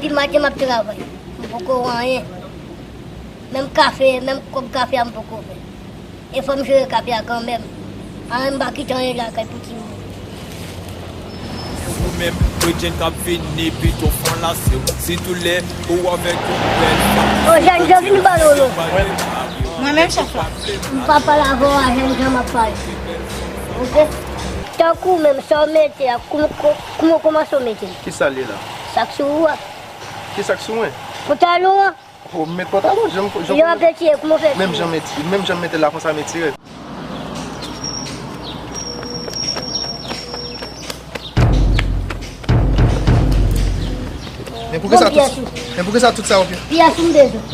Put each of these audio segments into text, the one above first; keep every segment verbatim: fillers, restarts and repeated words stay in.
Depi maten m ap travay, m poko wè anyen. Menm kafe, menm kòb kafe a m poko fè. E fò m jere kafe a kanmenm. Anyen m pa kite anyen lakay pou timoun. Ou menm, kretyen k ap vini, pito fon lase w. Sitou lè ou avèk yon bèl fanm. O, jènjan, vin ba nou non. Mwen menm chèf la. M pa pale avè w a, jènjan m ap pale. Oke? Tankou menm, sa w mete a, kouman, kouman w kòmanse w mete l? Kisa l ye la? Sa k sou ou a. Kisa k sou mwen? Pantalon an. O, m met pantalon, jan m, jan m. Yo ap retire, kouman w fè? Menm jan m mete, menm jan m mete l la, konsa m retire l. Men poukisa tout, men poukisa tout sa yo? Pyès ou m bezwen.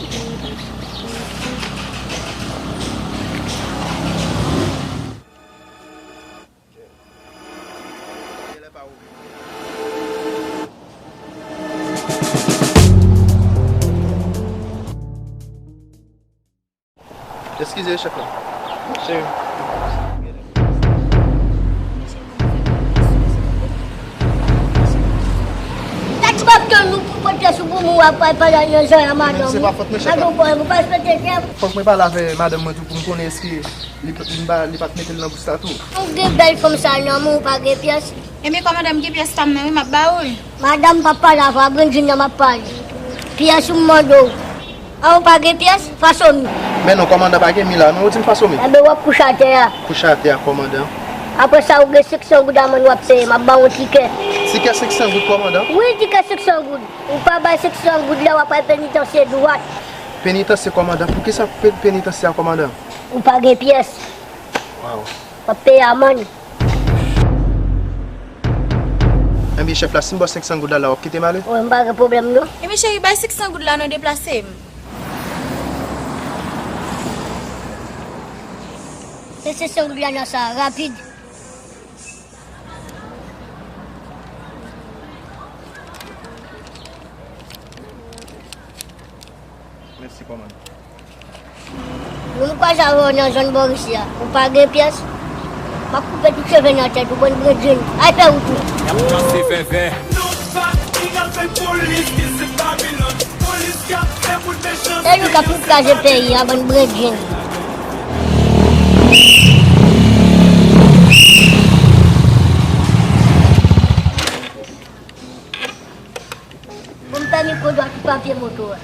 Eskize, chèf la. Cheri. Tèt w ap tann nou pou pote sou pou mwen, w ap pale nan zòrèy a madanm ou. Se pa fòt mwen, chèf la. Madanm ou pa respekte chèf. Fòk mwen pale avè madanm mwen tou pou m konnen èske li, li, li pa t mete l nan bous la tou. Ou gen bèl fanm sa nan men w, ou pa gen pyès. Ebyen, kòmandan, m gen pyès pa m nan, wi, m ap ba ou l. Madanm, m p ap pale avè w, a Brendjin nan m ap pale. Pyès ou m mande w. A, ou pa gen pyès? Fason m. Men non, kòmandan, pa gen mi la, non, ou di m fason m. Enben, w ap kouche atè a. Kouche atè a, kòmandan. Apre sa, ou gen senk san goud amann w ap peye, m ap ba w yon tikè. Tikè senk san goud, kòmandan? Wi, tikè senk san goud. Ou pa bay senk san goud la, w ap al penitansye dwat. Penitansye, kòmandan? Poukisa pe-, penitansye a, kòmandan? Ou pa gen pyès. Waw. W ap peye amann. Enben, chèf la, si m ba w senk san goud la, la, w ap kite m ale? Wi, m pa gen pwoblèm, non. Ebyen, cheri, bay senk san goud la, non, deplase m. Se senk san goud la, nan sa, rapid. Mèsi, kòmandan. Moun kwaze avè w nan zòn bò isi a. Ou pa gen pyès? M ap koupe tout cheve nan tèt ou, bann Brendjin. Ay fè wout ou. Y ap danse vèvè. E nou k ap kraze peyi a, bann Brendjin. Pou m pèmèt kodo ak papye moto a.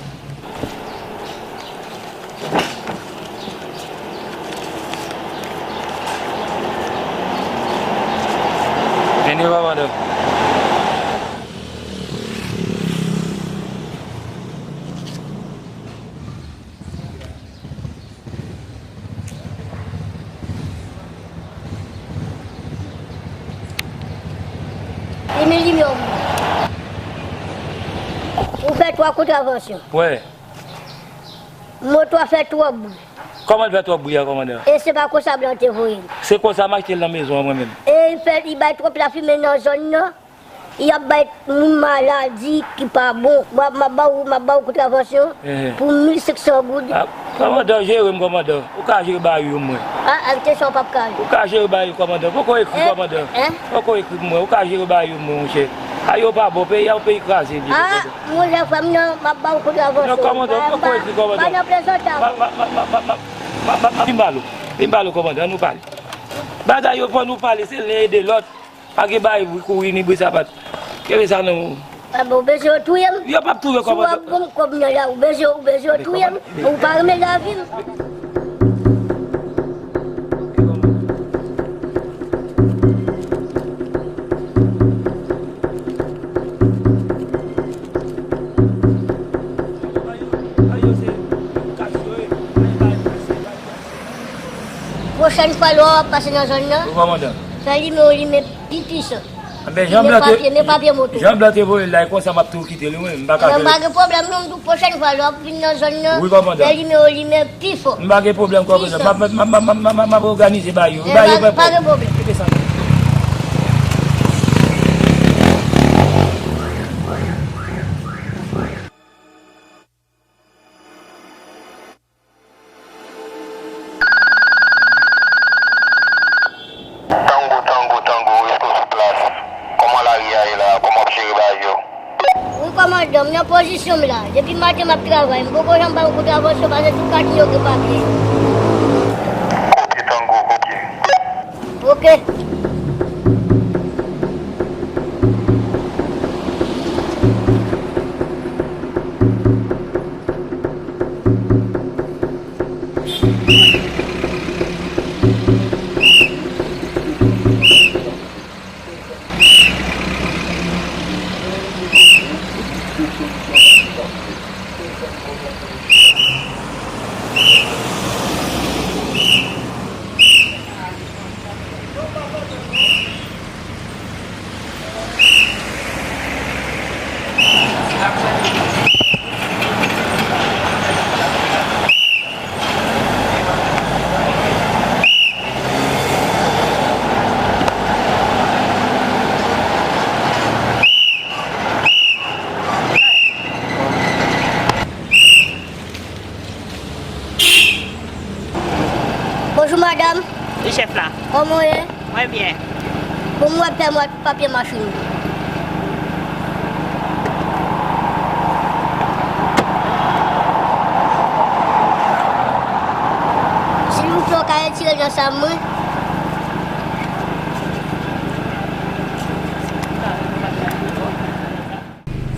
Vini, kòmandan. Limen limyè w. Ou fè twa kontravansyon. Wè. Moto a fè twòp bri. Kòman l fè twòp bri a, kòmandan? E se pa konsa blan te voye l. Se konsa m achte l nan mezon an mwen menm. E li fè, li bay twòp lafimen nan zòn nan. Y ap bay moun maladi ki pa bon. M ap, m ap ba ou, m ap ba ou kontravansyon pou mil senk san goud. Ah, kòmandan, jere m, kòmandan. Ou ka jere bagay yo, mwen. Ah, ah, kesyon p ap ka. Ou ka jere bagay yo, kòmandan. Poko ekri, kòmandan. Poko ekri pou mwen. Ou ka jere bagay yo, mwen, monchè. Bagay yo pa bon. Peyi a, yon peyi kraze, li, kòmandan. Monchè, frè m nan, m ap ba ou kontravansyon. Non, kòmandan, poko ekri, kòmandan. Pa nan plezantan. Vin ba l, vin ba l, kòmandan, ann nou pale. Bagay yo, fò nou pale, se len ede lòt. Pa gen bagay bri kouri ni bri sapat. Kenbe sa nan men w. Enben, ou bezwen yo touye m? Yo p ap touye w, kòmandan. Si w ap ban m kòb nan la, ou bezwen, ou bezwen yo touye m? Ou pa renmen lavi m? Pwochèn fwa lè w ap pase nan zòn nan, wi, kòmandan, fè limen w limen pi pwisan. Anben, jan blan te, men papye moto. Jan blan te voye l la, e konsa m ap tou kite l, wi, m pa ka. Men m pa gen pwoblèm non, m di w pwochèn fwa lè w ap vin nan zòn nan, wi, kòmandan, fè limen w limen pi fò. M pa gen pwoblèm, kòmandan. M ap, m ap, m ap, m ap, m ap òganize bagay yo. Bagay yo pa gen pwoblèm. Kite sa. Tango, Tango, Tango, èske w sou plas? Kòman lari a ye la? Kòman w ap jere bagay yo? Wi, kòmandan, M nan pozisyon m la. Depi maten m ap travay. M poko janm bay yon kontrevansyon paske tout kat yo gen papye. Ok, Tango, ok. Ok. Bonjou, madanm. Wi, chèf la. Kòman w ye? Mwen byen. Bon, mwen fè mwen papye machin. Silvouplè, w ka retire nan sa mwen?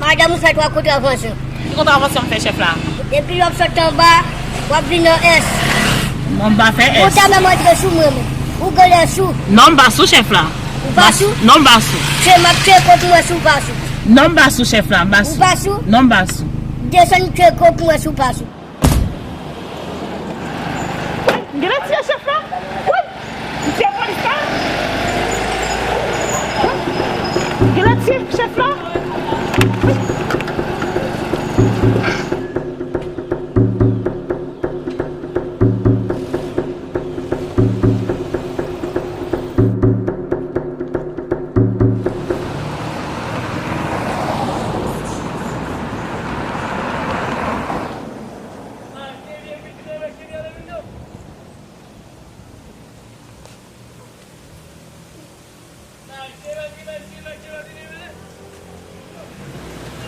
Madanm, ou fè twa kontravansyon. Ki kontravansyon m fè, chèf la? Depi w ap sot anba, w ap vin nan S. Non, m pa fè S. Ou ta menm antre sou mwen menm. Ou genlè sou. Non, m pa sou, chèf la. Ou pa sou? Non, m pa sou. Tcheke, m ap tcheke kont mwen si w pa sou. Non, m pa sou, chèf la, m pa sou. Ou pa sou? Non, m pa sou. Desann tcheke kont mwen si w pa sou. Woy, genlè tiye chèf la. Woy, m tiye polis la. Woy, genlè tiye chèf la.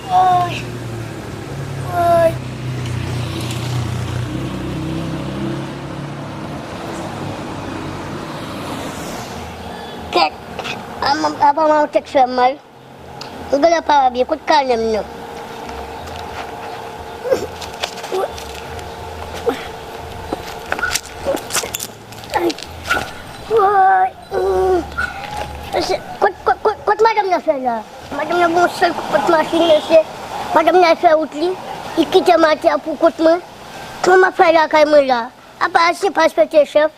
Woy. Woy. Kèt. Apa m, apa m tèt fè m mal. M genlè pa byen, kot kanè m nan? Ay. Woy. Mesye, kot, kot, kot, kot madanm nan fè la? Madanm nan bon sèl kout machin, mesye. Madanm nan fè wout li. Li kite m atè pou kont mwen. Kòman m ap fè lakay mwen la? Apa se pa respekte chèf.